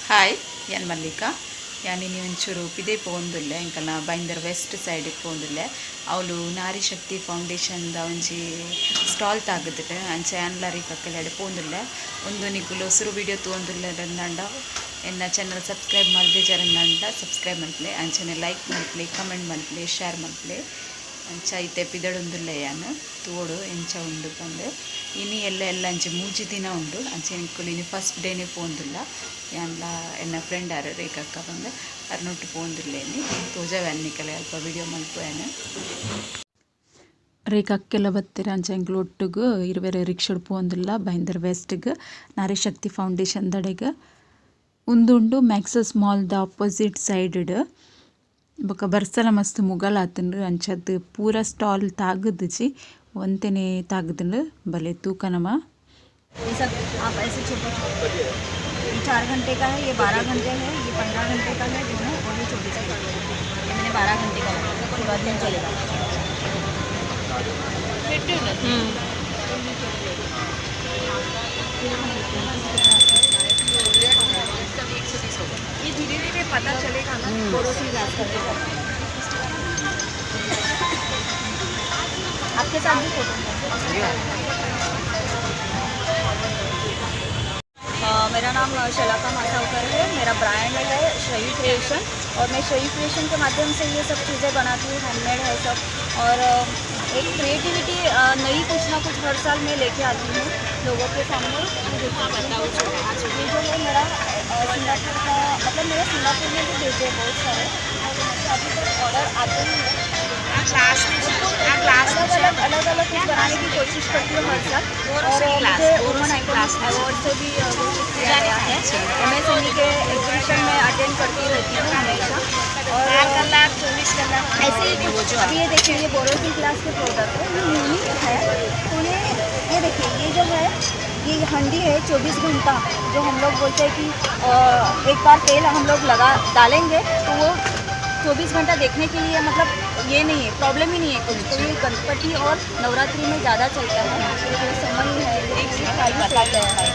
Hi, ಯಾನ್ ಮಲ್ಲಿಕಾ. ಯಾನ್ ಇನಿ ಒಂಚೂರು ಪಿದೈ ಪೋವೊಂದುಲ್ಲೆ. ಎಂಕಲ್ನ Bhayandar West side ಪೋವೊಂದುಲ್ಲೆ. ಅವ್ಲು Nari Shakti foundation ದ ಒಂಜಿ ಸ್ಟಾಲ್ ತಾಗುದುಂಡು. ಅಂಚ ಯಾನ್ಲ ರೇಖಕ್ಕಲೆಡ್ ಪೋವೊಂದುಲ್ಲೆ. ಉಂದು ನಿಕುಲು ಸುರು ವಿಡಿಯೋ ತೂವೊಂದುಲ್ಲೆರಂದಾಂಡ ಎನ್ನ ಚಾನಲ್ ಸಬ್ಸ್ಕ್ರೈಬ್ ಮಲ್ದಿಜಾರಂದಾಂಡ ಸಬ್ಸ್ಕ್ರೈಬ್ ಮಲ್ಪುಲೆ. ಅಂಚನೆ ಲೈಕ್ ಮಲ್ಪುಲೆ, ಕಮೆಂಟ್ ಮಲ್ಪುಲೆ, ಶೇರ್ ಮಲ್ಪುಲೆ. ಅಂಚ ಇತ್ತೆ ಪಿದಡೊಂದುಲ್ಲೆ ಯಾನ್. ತೂವೊಡು ಎಂಚ ಉಂಡು ಪಂದ್. ಇನಿ ಎಲ್ಲ ಎಲ್ಲ ಅಂಚೆ ಮೂಜಿ ದಿನ ಉಂಡು. ಅಂಚೆ ಎಂಕುಲು ಇನಿ ಫಸ್ಟ್ ಡೇನೆ ಪೋವೊಂದುಲ್ಲ. ಯಾನ್ಲ ಎನ್ನ ಫ್ರೆಂಡ್ ಆರ್ ರೇಖಕ್ಕ ಪಂದ್ ಅರ್ನೊಟ್ಟು ಪೋವೊಂದುಲ್ಲೆ ಇನಿ. ತೋಜಾವೆ ನಿಕಲೆ ಅಲ್ಪ ವಿಡಿಯೋ ಮಲ್ಪುವೆನ್. ರೇಖಕ್ಕೆಲ ಬತ್ತೆರ್. ಅಂಚ ಎಂಕುಲು ಒಟ್ಟುಗು ಇರುವೆರ್ ರಿಕ್ಷಾಡ್ ಪೋವೊಂದುಲ್ಲ ಬೈಂದರ್ ವೆಸ್ಟ್ ಗ್ ನಾರಿ ಶಕ್ತಿ ಫೌಂಡೇಶನ್ ದಡೆಗ್. ಉಂದು ಉಂಡು ಮ್ಯಾಕ್ಸಸ್ ಮಾಲ್ ದ ಅಪೋಸಿಟ್ ಸೈಡ್ ಡ್. ಬೊಕ ಬರ್ಸಲ ಮಸ್ತ್ ಮುಗಲಾತುಂಡು. ಅಂಚಾದ್ ಪೂರ ಸ್ಟಾಲ್ ತಾಗುದುಜಿ, ಒಂತೆನೆ ತಾಗುದುಂಡು. ಬಲೆ ತೂಕ ನಮ. ये सब आप ऐसे छोटे छोटे, ये 4 घंटे का है, ये 12 घंटे है, ये 15 घंटे का है दोनों और ये 24 घंटे। ये मैंने 12 घंटे का लगाया, पूरा दिन चलेगा। ये धीरे धीरे पता चलेगा ना, बोरोसिल ग्लास करके आपके साथ भी फोटो। मेरा नाम शलाका मासावकर है। मेरा ब्रांड है शही क्रिएशन और मैं शही क्रिएशन के माध्यम से ये सब चीज़ें बनाती हूँ। हैंडमेड है सब और एक क्रिएटिविटी नई कुछ ना कुछ हर साल मैं लेके आती हूँ लोगों के सामने। ये जो है मेरा सिंगापुर का, मतलब मेरे सिंगापुर में भी भेजे हैं बहुत सारे और यहाँ से अभी तक ऑर्डर आते ही हैं। अलग अलग अलग अलग कुछ बनाने की कोशिश करती हूँ हर साल और मुझे वुमन आइकॉनिक अवार्ड से भी घोषित किया गया है। एमएसएमई के एग्जीबिशन में अटेंड करती रहती हूँ हमेशा और ऐसे ही कुछ। अभी ये देखिए, ये बोरोसिल ग्लास के प्रोडक्ट है। ये यूनिक है। पुणे, ये देखिए, ये जो है ये हंडी है। 24 घंटा जो हम लोग बोलते हैं कि एक बार तेल हम लोग लगा डालेंगे तो वो 24 घंटा देखने के लिए, मतलब ये नहीं है, प्रॉब्लम ही नहीं है कुछ। तो ये गणपति और नवरात्रि में ज़्यादा चलता है। ये समय है, ये थाली सेट है,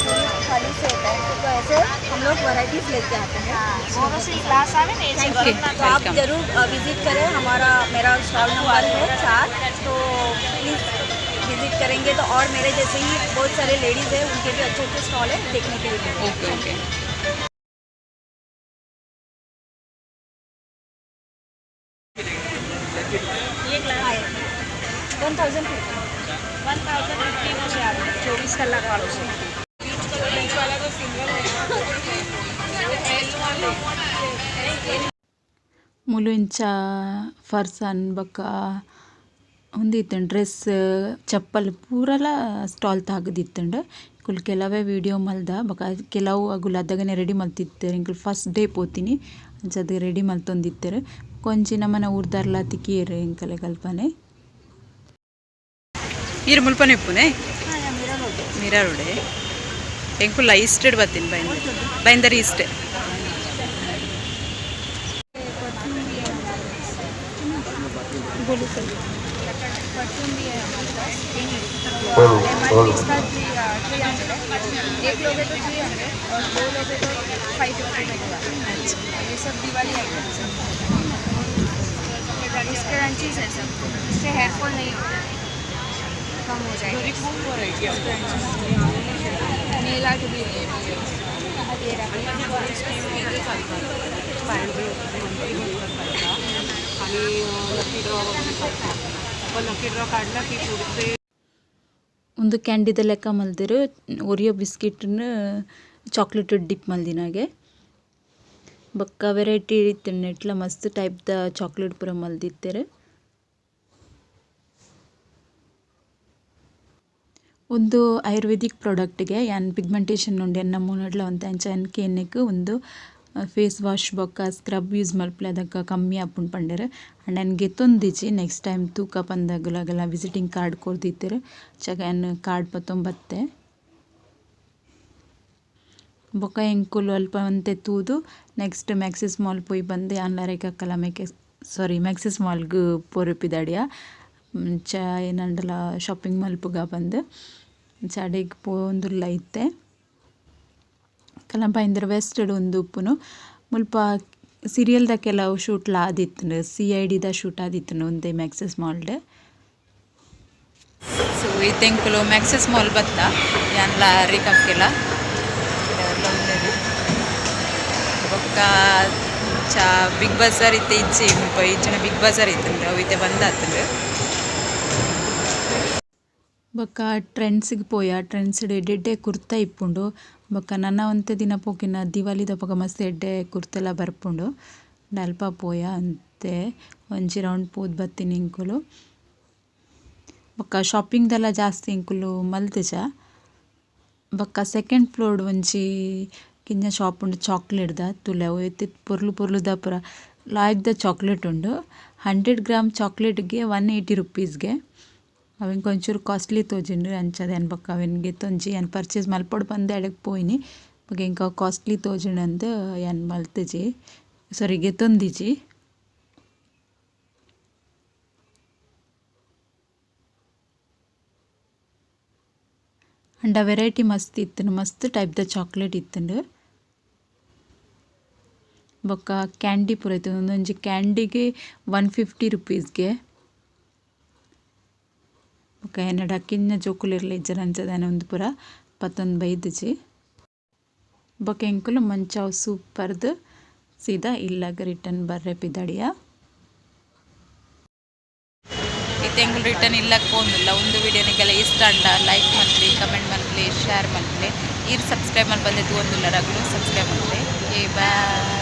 ये थाली सेट है। तो ऐसे हम लोग वैरायटीज लेके आते हैं। Thank you. तो आप ज़रूर विज़िट करें हमारा। मेरा स्टॉल नंबर है 4। तो प्लीज़ विज़िट करेंगे तो और मेरे जैसे ही बहुत सारे लेडीज़ हैं, उनके भी अच्छे अच्छे स्टॉल है देखने के लिए। Okay okay. 1050. 1050નો છે આ, 24 કલાક વાળો છે. વાળા તો સિંગલ. ಮೂಲು ಇಂಚ ಫರ್ಸನ್ ಬೊಕ್ಕ ಉಂದು ಇತ್ತ್ಂಡ್, ಡ್ರೆಸ್, ಚಪ್ಪಲ್ ಪೂರಲ ಸ್ಟಾಲ್ ತಾಗದಿತ್ತ್ಂಡ್. ಎಂಕುಲು ಕೆಲವೇ ವಿಡಿಯೋ ಮಲ್ದ. ಬೊಕ ಕೆಲವು ಅಗುಲು ಅದಗನೆ ರೆಡಿ ಮಲ್ತಿತ್ತೆರ್. ಎಂಕುಲು ಫಸ್ಟ್ ಡೇ ಪೋತಿನಿ. ಅಂಚಾದ್ ರೆಡಿ ಮಲ್ತೊಂದಿತ್ತೆರ್. ಒಂಜಿ ನಮನ ಊರ್ದಾರ್ಲ ತಿಕಿಯೆರ್ ಎಂಕಲೆಗ್ ಅಲ್ಪನೆ. ಈರ್ ಮುಲ್ಪನೆ ಇಪ್ಪುನೆ? हाँ, यहाँ मीरा रोड. ಮೀರಾ ರೋಡೆ. ಎಂಕುಲ್ಲ ಈಸ್ಟ್ ಬತ್ತೀನಿ, ಬೈಂದರ್, ಬೈಂದರ್ ಈಸ್ಟ್. परफ्यूम भी है हमारे पास. परफ्यूम भी है हमारे पास। एमआरपी इसका 300 है। एक लोगे तो 300 और दो लोगे तो 550 में होगा। ये सब दिवाली आइटम्स है। स्क्रंचीज है सब। इससे हेयर फॉल नहीं होता, कम हो जाएगा। नेल आर्ट भी है। ये रहा। आणि लकी ड्रॉ वगैरे काढतात, पण लकी ड्रॉ काढला की पुढचे ಉಂದು ಕ್ಯಾಂಡಿದ ಲೆಕ್ಕ ಮಲ್ದೆರ್. Oreo ಬಿಸ್ಕೆಟ್ನ್ chocolate drip ಮಲ್ದಿನಾಗೆ. ಬೊಕ್ಕ ವೆರೈಟಿ ಇತ್ತ್ಂಡ್. ನೆಟ್ಲ ಮಸ್ತ್ ಟೈಪ್ ದ ಚಾಕ್ಲೇಟ್ ಪೂರ ಮಲ್ದಿತ್ತೆರ್. ಉಂದು ಆಯುರ್ವೇದಿಕ್ ಪ್ರಾಡಕ್ಟ್ಗೆ. ಯಾನ್ ಪಿಗ್ಮೆಂಟೇಷನ್ ಉಂಡು ಎನ್ನ ಮೋನೆಡ್ಲ ಒಂತೆ. ಅಂಚ ಎನ್ಕ್ ಎನ್ನೆಕ್ ಉಂದು ಫೇಸ್ ವಾಶ್ ಬೊಕ್ಕ ಸ್ಕ್ರಬ್ ಯೂಸ್ ಮಲ್ಪುಲೆ, ಅದಕ್ಕ ಕಮ್ಮಿ ಆಪುಂಡು ಪಂಡೆರ್. ಆಂಡ ಯಾನ್ ಗೆತೊಂದಿಜಿ. ನೆಕ್ಸ್ಟ್ ಟೈಮ್ ತೂಕ ಪಂದ್ ವಿಸಿಟಿಂಗ್ ಕಾರ್ಡ್ ಕೊರ್ದಿತ್ತೆರ್. ಅಂಚಾಗ್ ಯಾನ್ ಕಾರ್ಡ್ ಪತೊಂದು ಬತ್ತೆ. ಬೊಕ್ಕ ಎಂಕುಲು ಅಲ್ಪ ಒಂತೆ ತೂದು ನೆಕ್ಸ್ಟ್ ಮ್ಯಾಕ್ಸಿಸ್ ಮಾಲ್ ಪೋಯಿ ಬಂದು ಯಾನ್ಲ ರೇಖಕ್ಕಲ ಮೇಕೆ ಸಾರಿ ಮ್ಯಾಕ್ಸಿಸ್ ಮಾಲ್ಗ್ ಪೋರೆ ಪಿದಾಡಿಯ. ಅಂಚ ಏನಾಂಡಲ ಶಾಪಿಂಗ್ ಮಲ್ಪುಗ ಪಂದ್. ಅಂಚ ಅಡೆಗ್ ಪೋವೊಂದುಲ್ಲ ಇತ್ತೆ. ಕಲಂಬೈಂದರ್ ವೆಸ್ಟ್ ಉಂದು ಉಪ್ಪುನು. ಮುಲ್ಪ ಸೀರಿಯಲ್ ದ ಕೆಲವು ಶೂಟ್ ಲ ಆದಿತ್ತ್ಂಡ್, ಸಿಐಡಿ ದ ಶೂಟ್ ಆದಿತ್ತ್ಂಡ್ ಉಂದೆ ಮ್ಯಾಕ್ಸಿಸ್ ಮಾಲ್ ಡ್. ಸೊ ಇತ್ತೆ ಎಂಕುಲು ಮ್ಯಾಕ್ಸಿಸ್ ಮಾಲ್ ಬತ್ತ, ಯಾನ್ಲ ರೀಕಕ್ಕೆಲ ಉಲ್ಲೆರ್. ಬೊಕ್ಕ ಚಾ ಬಿಗ್ ಬಜಾರ್ ಇತ್ತೆ ಇಜ್ಜಿ ಮುಲ್ಪ, ಇಜ್ಜಿಂಡ ಬಿಗ್ ಬಜಾರ್ ಇತ್ತ್ಂಡ್, ಅವು ಇತ್ತೆ ಬಂದ್ ಆತ್ಂಡ್. ಬೊಕ್ಕ ಟ್ರೆಂಡ್ಸ್‌ಗ್ ಪೋಯ. ಟ್ರೆಂಡ್ಸ್‌ಡ್ ಎಡ್ಡೆಡ್ಡೆ ಕುರ್ತಾ ಇಪ್ಪುಂಡು. ಬೊಕ್ಕ ನನ ಒಂತೆ ದಿನ ಪೋಕಿನ ದಿವಾಳಿದಪಗ ಮಸ್ತ್ ಎಡ್ಡೆ ಕುರ್ತೆಲ ಬರ್ಪುಂಡು. ಅಲ್ಪ ಪೋಯ ಒಂತೆ ಒಂಜಿ ರೌಂಡ್ ಪೋದು ಬತ್ತಿನಿ ಎಂಕುಲು. ಬೊಕ್ಕ ಶಾಪಿಂಗ್ ದಲ ಜಾಸ್ತಿ ಎಂಕುಲು ಮಲ್ತಿಜ. ಬೊಕ್ಕ ಸೆಕೆಂಡ್ ಫ್ಲೋರ್ ಒಂಜಿ ಕಿನ್ಯ ಶಾಪ್ ಉಂಡು ಚಾಕ್ಲೇಟ್ ದ. ತೂಲೆ ಅವು ಏತ್ ಪೊರ್ಲು ಪೊರ್ಲುದ ಪೂರ ಲಾಯ್ಕ್ ದ ಚಾಕ್ಲೇಟ್ ಉಂಡು. 100 ಗ್ರಾಮ್ ಚಾಕ್ಲೇಟ್ ಗೆ 180 ರುಪೀಸ್ ಗೆ. ಅವು ಎಂಕ್ ಒಂಚೂರು ಕಾಸ್ಟ್ಲಿ ತೋಜಿಂಡ್, ಅಂಚಾದ್ ಯಾನ್ ಬೊಕ್ಕ ಅವೆನ್ ಗೆತೊಂಜಿ ಯಾನ್ ಪರ್ಚೇಸ್ ಮಲ್ಪೊಡು ಪಂದ್ ಅಡೆಗ್ ಪೋಯಿನಿ. ಬೊಕ ಎಂಕ್ ಅವು ಕಾಸ್ಟ್ಲಿ ತೋಜಿಂಡ್ ಯಾನ್ ಮಲ್ತಿಜಿ, ಸಾರಿ, ಗೆತೊಂದಿಜಿ. ಆಂಡ ವೆರೈಟಿ ಮಸ್ತ್ ಇತ್ತ್ಂಡ್, ಮಸ್ತ್ ಟೈಪ್ ದ ಚಾಕ್ಲೇಟ್ ಇತ್ತ್ಂಡ್. ಬೊಕ್ಕ ಕ್ಯಾಂಡಿ ಪೂರ ಇತ್ತ್ಂಡ್. ಉಂದೊಂಜಿ ಕ್ಯಾಂಡಿಗೆ 150 ರುಪೀಸ್‌ಗೆ. ಬೊಕ್ಕ ಎನ್ನಡ ಕಿನ್ನ ಜೋಕುಲು ಇರ್ಲ ಇಜ್ಜೆರ್, ಅಂಚಾದ್ ಯಾನ್ ಉಂದು ಪೂರ ಪತೊಂದು ಬೈದಿಜಿ. ಬೊಕ್ಕ ಎಂಕುಲು ಮಂಚಾವ್ ಸೂಪ್ ಪರ್ದ್ ಸೀದಾ ಇಲ್ಲಗ್ ರಿಟರ್ನ್ ಬರ್ರೆ ಪಿದಡಿಯ. ಇತ್ತೆ ಎಂಕುಲು ರಿಟರ್ನ್ ಇಲ್ಲಗ್ ಪೋಂದುಲ್ಲ. ಉಂದು ವಿಡಿಯೋ ನಿಕಲೆ ಇಷ್ಟ ಆಂಡ ಲೈಕ್ ಮಲ್ಪುಲೆ, ಕಮೆಂಟ್ ಮಲ್ಪುಲೆ, ಶೇರ್ ಮಲ್ಪುಲೆ. ಈರ್ ಸಬ್ಸ್ಕ್ರೈಬ್ ಮಲ್ಪಂದೆ ತೂವೊಂದುಲ್ಲರ್, ಅಕುಲು ಸಬ್ಸ್ಕ್ರೈಬ್ ಮಲ್ಪುಲೆ. Okay, bye.